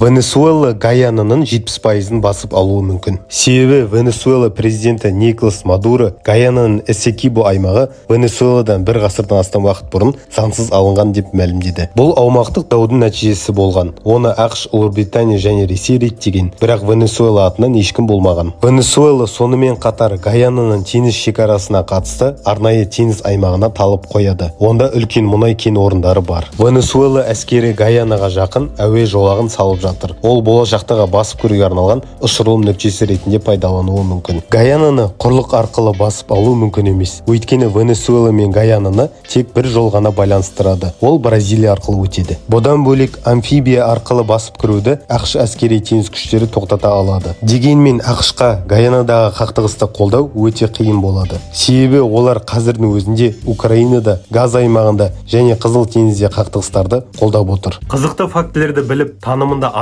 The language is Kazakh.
Венесуэла Гайананың 70%-ын басып алуы мүмкін. Себебі Венесуэла президенті Николас Мадуро Гайананың Эссекибо аймағы Венесуэладан бір ғасырдан астам уақыт бұрын заңсыз алынған деп мәлімдеді. Бұл аумақтық даудың нәтижесі болған. Оны АҚШ, Ұлыбритания және Ресей реттеген, бірақ Венесуэла атынан ешкім болмаған. Венесуэла сонымен қатар Гайананың теңіз шекарасына қатысты арнайы теңіз аймағына талап қояды. Онда үлкен мұнай кен орындары бар. Венесуэла әскері Гаянаға жақын әуе жолағын салып жатыр. Ол болашақтағы басып кіруге арналған ұшырылым нүктесі ретінде пайдалануы мүмкін. Гаянаны құрлық арқылы басып алу мүмкін емес. Өйткені Венесуэла мен Гаянаны тек бір жол ғана байланыстырады. Ол Бразилия арқылы өтеді. Бұдан бөлек, амфибия арқылы басып кіруді АҚШ әскери теңіз күштері тоқтата алады. Дегенмен АҚШ-қа Гаянадағы қақтығысты қолдау өте қиын болады. Себебі олар қазірдің өзінде Украинада, Газа аймағында және Қызыл теңізде қақтығыстарды қолдап отыр. Қызықты фактілерді біліп, танымында